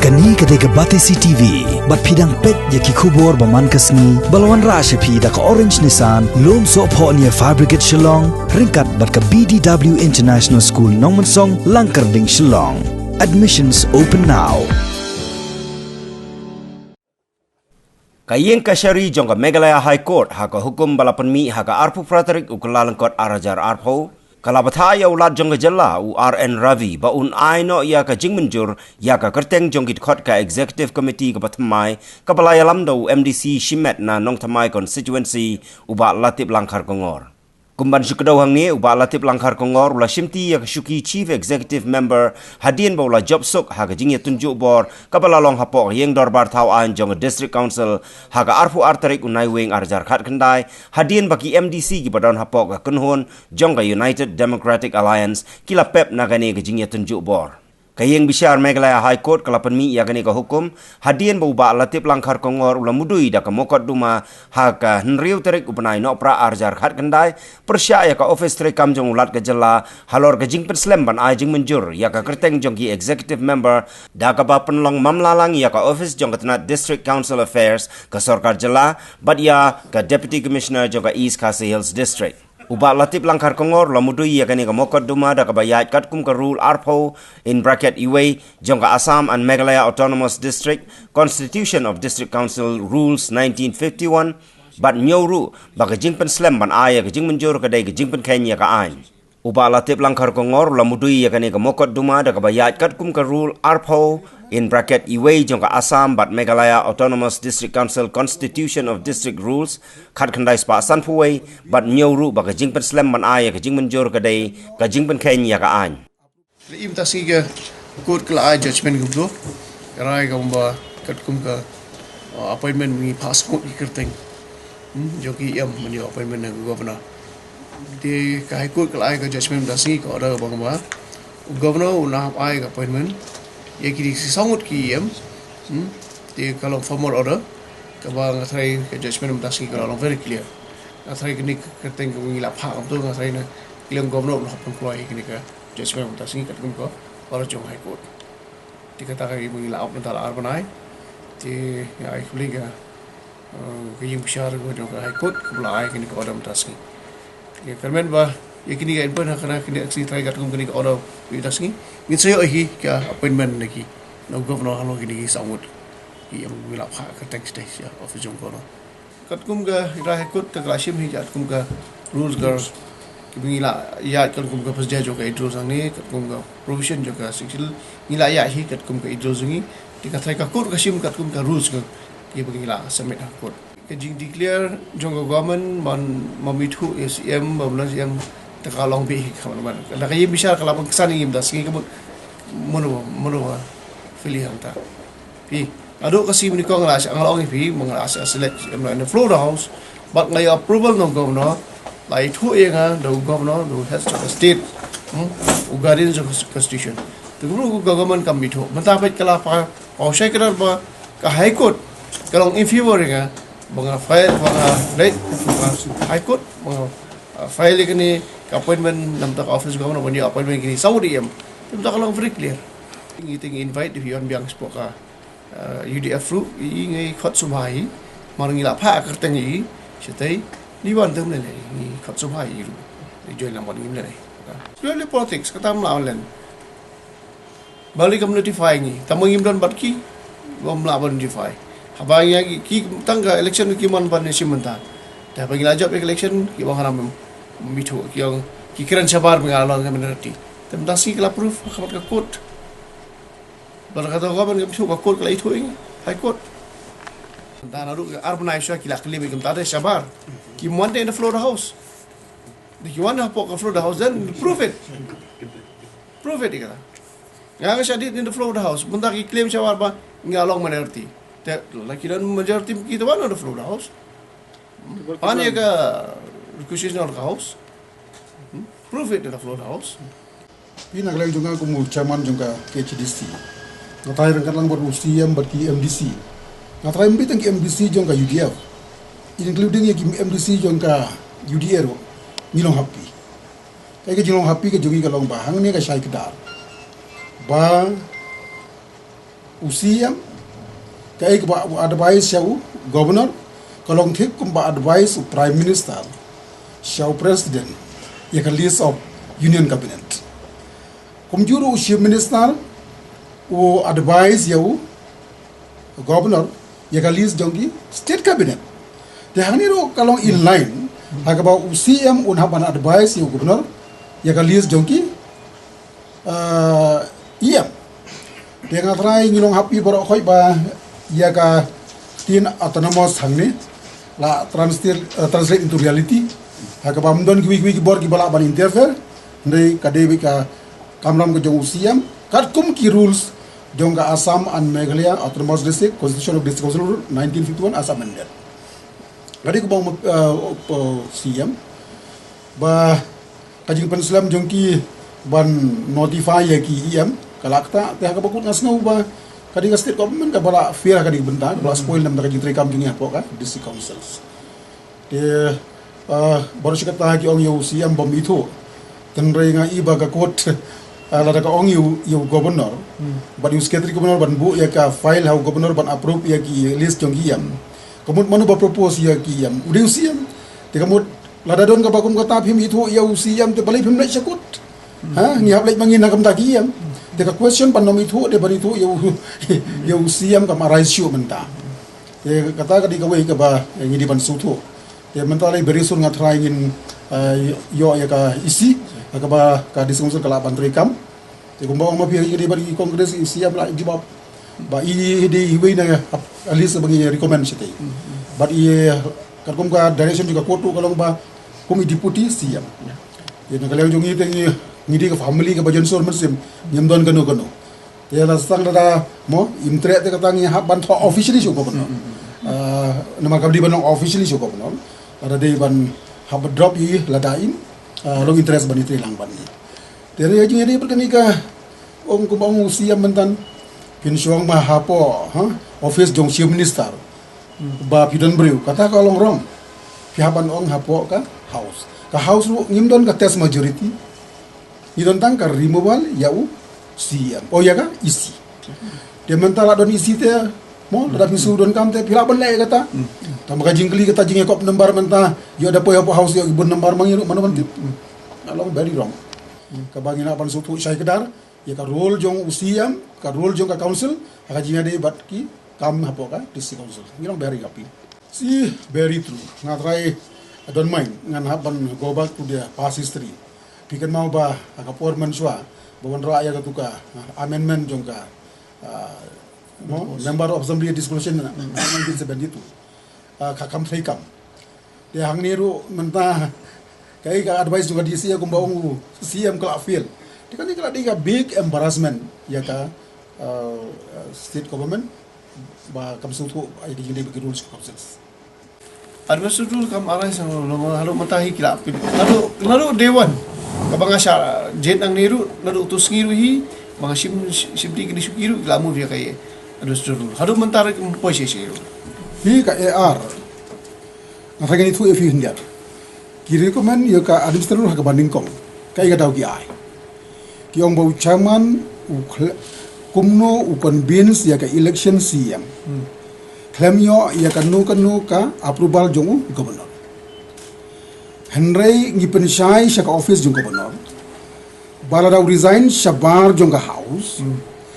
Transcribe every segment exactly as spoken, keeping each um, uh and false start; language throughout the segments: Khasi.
Kane ka dei ka Batesi T V, bad phi dang peit ïa ki khubor ba man ka sngi, ba la wanrah sha phi da ka Orange Nissan, Lumsohphoh near Fire Brigade Shillong, ryngkat bad ka B D W International School Nongmensong, Langkyrding, Shillong. Admissions open now. Ka Ïing Kashari jong ka Meghalaya High Court ha ka hukum ba la pynmih ha ka arphew phra tarik u Kyllalyngkot ar hajar arphew, ka la bthah ïa u Lat jong ka jylla u R N Ravi ba un ai noh ïa ka jingmynjur ïa ka kyrteng jong ki dkhot ka Executive Committee kaba thymmai, kaba la ïalam da u M D C shimet na Nongthymmai Constituency, u Bah Latiplang Kharkongor. Kum ban shu kdew hangne, u Bah Latiplang Kharkongor u la shimti ïa ka shuki Chief Executive Member hadien ba u la jop suk ha ka jingïatynjuh bor kaba la long hapoh ka Ïing Dorbar Thaw Aiñ jong ka District Council ha ka arphew ar tarik u Naiwieng ar hajar khatkhyndai, hadien ba ki M D C kiba don hapoh ka kynhun jong ka United Democratic Alliance ki la pep na kane ka jingïatynjuh bor. Ka Ïing Bishar Meghalaya High Court ka la pynmih ïa kane ka hukum hadien ba u Bah Latiplang Kharkongor u la mudui da ka mukotduma ha ka hynriew tarik u bnai Nohprah ar hajar khatkhyndai, pyrshah ïa ka ophis treikam jong u Lat ka jylla halor ka jingpynslem ban ai jingmynjur ïa ka kyrteng jong ki Executive Member, da kaba pynlong mamla lang ïa ka ophis jong ka tnat District Council Affairs ka sorkar jylla bad ïa ka Deputy Commissioner jong ka East Khasi Hills District. U Bah Latiplang Kharkongor u la mudui ïa kane ka mukotduma da kaba ïaid katkum ka Rule arphew, in bracket, iwei, jong ka Assam and Meghalaya Autonomous District Constitution of District Council Rules nineteen fifty-one, bad ñiew ruh ba ka jingpynslem ban ai ïa ka jingmynjur ka dei ka jingpynkheiñ ïa ka aiñ. U Bah Latiplang Kharkongor u la mudui ïa kane ka mukotduma da kaba ïaid katkum ka Rule arphew, in bracket, iwei, jong ka Assam bad Meghalaya Autonomous District Council Constitution of District Rules khatkhyndai spah sanphew wei, bad ñiew ruh ba ka jingpynslem ban ai ïa ka jingmynjur ka dei ka jingpynkheiñ ïa ka aiñ. Lei mynta sngi ka court ka la ai judgment kumto. Ka rai ka ba katkum ka, uh, appointment ngi phah sngewthuh ki kyrteng, hmm, jong ki ïam mynta appointment na ka governor. Te ka High Court ka la ai ka judgment mynta sngi, ka order ba nga ba u governor u la hap ai ka appointment ïa kine ki sngewthuh ki ïam, hmm, te ka long formal order. Kaba nga tharai ka judgment mynta sngi ka la long very clear. Nga tharai kine ki kyrteng kaba ngi la phah kumto, nga tharai na ki long governor u la hap pynkloi kine ka judgment mynta sngi katkum ka order jong High Court. Te kata ka ba ngi la ap mynta la ar bnai. Te nga ai khublei ka, eh, ka Ïing Bishar jong ka High Court kaba la ai kane ka order mynta sngi. Te kyrmen ba ïa kine ka input ha kane ka sngi trai katkum kane ka order mynta sngi, ngin sa ïoh hi ka appointment na ki, na u governor halor kine ki sawut. Ki ïam ba ngi la phah ka text sha office jong u governor. Katkum ka, ïa ka High Court ka la shim hi katkum ka rules ka, kiba ngi la ïaid katkum ka procedure jong ka Eid Rules hangne, katkum ka provision jong ka section, ngi la ïaid hi katkum ka Eid Rules jong ngi. Te ka trai ka court ka shim katkum ka rules ka, kiba ngi la submit ha court. Ka jingdeclare jong ka government ban, ban ithuh ïa C M, ban long C M, te ka long beit hi ka man. Lada ka Ïing Bishar ka la pynksan ïa ngi mynta sngi, ka mut mano, mano ba fili hangta. Phi, naduh ka sngi mynnyngkong nga la, nga la ong ïa phi, ma nga la select C M in the floor of the house, bad nga ïoh approval na u governor, la ithuh ïa nga da u governor, da u head of the state, hmm, u guardian of the constitution. Te kumno ka government kam ithuh? Mynta peit ka la phah, phah shai kdar ba ka High Court ka long in favor ïa nga, ba nga file, ba nga leit, ba nga High Court, ba nga, uh, file ïa kane ka appointment na bynta ka office governor, ban ïoh appointment kine saw ruh ïam. Te mynta ka long very clear. Ngi te ngi invite ïa phi wan biang shapoh ka, uh, U D F ruh, i ngi khot sngewbha hi, mar ngi la phah kyrteng hi shatai, ngi wan te ym lei lei, ngi khot sngewbha hi ruh. Ngi join lang bad ngi ym lei lei. Purely politics, kata ym lah ban len. Balei kam notify ngi? Tang ba ngim don bad ki, ngim lah ban notify. Haba ngi, ki, tang ka election kim wan ban ïashim bynta. Te haba ngi la jop ïa ka election, ki ong haram, ym ithuh, ki ong, ki kren shabar ba nga long ka minority. Te mynta sngi ki la proof ha khmat ka court. Bad kata ka government kam ithuh, ka court ka la ithuh ïa ngi, High Court. Mynta naduh ka ar bnai shuwa ki la claim ïa ka, mynta te shabar. Kim wan te in the floor of the house. Te ki wan hapoh ka floor of the house, then prove it. Prove it ïa kata. Nga, nga shah dih in the floor of the house. Mynta ki claim shabar ba ngi la long minority. Te la ki don majority, ki te wan on the floor of the house. Pan ïa ka requisition of the house. Hmm? Prove it in the floor of the house. Phi, na ka liang jong nga kum u chairman jong ka K H A D C, nga trai ryngkat lang bad u C M bad ki M D C. Nga trai ym dei tang ki M D C jong ka U D F, including ïa ki M D C jong ka U D A ruh, ngi long happy. Kaei ka jinglong happy ka jong ngi ka long ba hangne ka shai kdar ba U C M, kaei kaba u advice ïa u Governor, ka long thik kumba advice u Prime Minister sha u President ïa ka list of Union Cabinet. Kumjuh ruh u Chief Minister u advice ïa u Governor ïa ka list jong ki State Cabinet. Te hangne ruh ka long in line ha kaba u C M un hap ban advice ïa u Governor ïa ka list jong ki uh, E M. Te nga trai ngi long happy baroh khoit ba ïa ka ktien autonomous hangne la translate, uh, translate into reality. Ha kaba ym don kiwei kiwei ki bor kiba lah ban interfere. Hynrei ka dei beit ka kamram ka jong u C M katkum ki rules jong ka Assam and Meghalaya Autonomous District Constitution of District Council Rule nineteen fifty-one as amended. Ka dei kumba u, uh, u C M ba ka jingpynslem jong ki ban notify ïa ki E M ka la ktah. Te ha kaba kut nga sngew ba ka dei ka state government kaba la fail ha ka dei ka bynta, kaba la spoil namar ka jingtrei kam jong ngi hapoh ka district councils. Te, uh, baroh shi katta ki ong ïa u C M bym ithuh. Hynrei nga i ba ka kut, uh, lada ka ong ïa u, ïa u governor bad ïa u secretary governor ban buh ïa ka file ha u governor ban approve ïa ki list jong ki E M. Ka mut mano ba propose ïa ki E M? U dei u C M. Te ka mut lada don kaba kum kata phim ithuh ïa u C M te balei phim leit sha kut? Ha, ngi hap leit ma ngi na ka bynta ki E M. Te ka question ban ym ithuh, te ban ithuh ïa u, ïa u C M kam arise shuh mynta. Te kata ka dei kawei kaba ngi dei ban sngewthuh. Te mynta lei very soon nga trai ngin, uh, ïoh ïa ka E C ha kaba ka district council ka lah ban trei kam. Te kumba ong ma phi, ngi dei bad i Congress, i C M la jubab. Ba i dei iwei na, at least ba ngi recommend shatei. Bad i, katkum ka direction jong ka court ruh ka long ba kum i deputy C M. Ïa na ka liang jong ngi te ngi, ngi dei ka family kaba jensur mynsiem, ngim don kano kano. Te la sdang da, da mo im treh te kata ngi hap ban thoh officially sha u governor. Ah, namar ka dei ban long officially sha u governor. Lada dei ban hap drop i lada im, ah, long interest ban i trei lang ban i. Te ïa jingïadei bad kane ka ong kumba ong u C M mynta, phin shong ma hapoh, ha, office jong chief minister. Ba phi don briew, kata ka long wrong. Phi hap ban ong hapoh ka house. Ka house ruh ngim don ka test majority. Ngi don tang ka removal ïa u C M. O ïa ka E C. Te mynta la don E C te, mo, lada phi shu don kam te phi lah ban leh kata. Tang ba ka jingkylli kata jingïakop number mynta, ïoh da poi hapoh house ïoh bun number ma ngi ruh mano ban tip. Ka long very wrong. Kaba ngi lah ban sngewthuh shai kdar ïa ka role jong u C M, ka role jong ka council ha ka jingïadei bad ki kam hapoh ka district council. Ngi long very happy. Si very true. Nga trai, I don't mind ngan hap ban go back to the past history. Phi kynmaw ba ha ka por mynshuwa ba wanrah ïa katu ka, ah, amendment jong ka, ah, mo, Member of Assembly Disposition na nineteen seventy-two. Ah, ka kam trei kam. Te hangne ruh mynta kaei ka advice jong ka D C A kumba ong u C M ka la fail. Te kane ka la dei ka big embarrassment ïa ka, uh, state government ba kam sngewthuh ïa ki jingdei bad ki rules ka council. Administrative rule kam arai sang lo, lo, haduh mynta hi ki la appeal. Haduh, haduh day one. Kaba nga shah jied nangne ruh, haduh tu sngi ruh hi ba nga shim, shim ti kini shuki ruh ki la move ïa ka administrative rule. Haduh mynta ruh kim poi shisha ruh. Hi ka A R. Nga tharai ngan ïathuh ïa phi khyndiat. Ki recommend ïa ka administrator ha kaba nyngkong. Kaei ka daw ki ai. Ki ong ba u chairman u khle-, kumno u convince ïa ka election C M. Khlem ïoh ïa kano kano ka approval jong u governor. Hynrei ngi pynshai sha ka office jong governor. Ba lada u resign shabar jong ka house,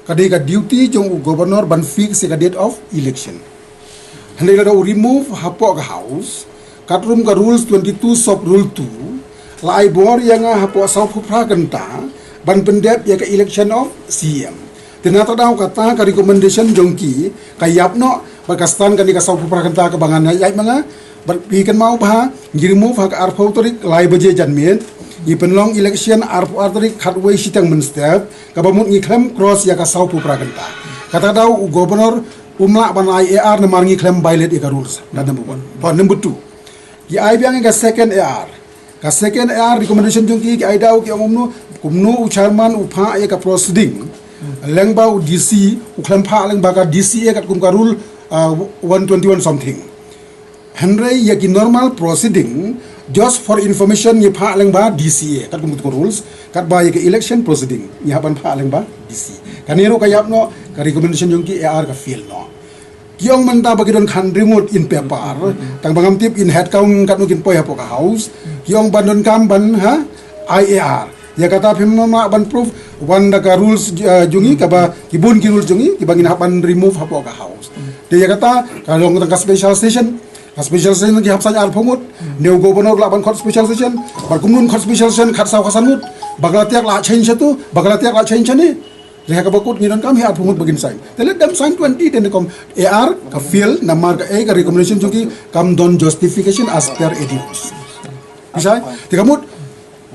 ka dei ka duty jong u governor ban fix ïa ka date of election. Hynrei lada u remove hapoh ka house, katkum ka rules twenty-two sub rule two, la ai bor ïa nga hapoh sawphew phra kynta ban pyndep ïa ka election of C M. Te na kata daw kata ka recommendation jong ki ka ïap noh, bad ka stand kane ka sawphew phra kynta kaba ngan ïaid ma nga, bad phi kynmaw ba ngi remove ha ka arphew tarik lai baje janmiet, ngi pynlong election arphew ar tarik khatwei shiteng mynstep, kaba mut ngi khlem cross ïa ka sawphew phra kynta. Kata daw u governor um lah ban ai A R namar ngi khlem violate ïa ka rules. That number one. Point number two. Ki ai biang ïa ka second A R. Ka second A R recommendation jong ki, ki ai daw ki ong kumno, kumno u chairman u phah ïa ka proceeding lyngba u D C, u khlem phah lyngba ka D C A katkum ka rule, uh, one twenty-one something. Hynrei ïa ki normal proceeding, just for information, ngi phah lyngba D C A katkum ka rules, katba ïa ka election proceeding ngi hap ban phah lyngba D C. Kane ruh ka ïap noh, Ka recommendation jong ki A R ka fail noh. Ki ong mynta ba ki don khatsan ngut in paper. Tang ba ngam tip in head count katno kin poi hapoh ka house. Ki ong ban donkam ban ha ai A R. Ïa kata phim nym lah ban proof wan da ka rules, eh, jong ngi kaba ki bun ki rules jong ngi kiba ngin hap ban remove hapoh ka house. Te ïa kata ka long tang ka special session. Ka special session ki hap saiñ arphew ngut. Ne u governor lah ban khot special session. Bad kumno un khot special session khatsaw khatsan ngut. Ba ka la tiak lah change shatu, ba ka la tiak lah change shane. Te ha kaba kut ngi donkam hi arphew ngut ba kin saiñ. Te let them sign twenty, te ne kum A R ka fail namar ka, eh, ka recommendation jong ki kam don justification as per A D rules. Phi shai? Te ka mut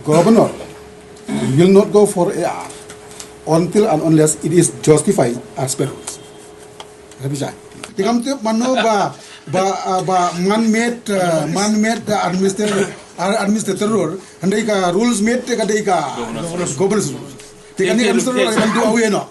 governor will not go for A R until and unless it is justified as per rules. Phi shai? Te kam tip mano ba, ba, ah, ba man made, ah, man made, ah, administrator, ah, administrator rule. Hynrei ka rules made te ka dei ka governor's rule. Te kane ka administrator rule kan do away noh.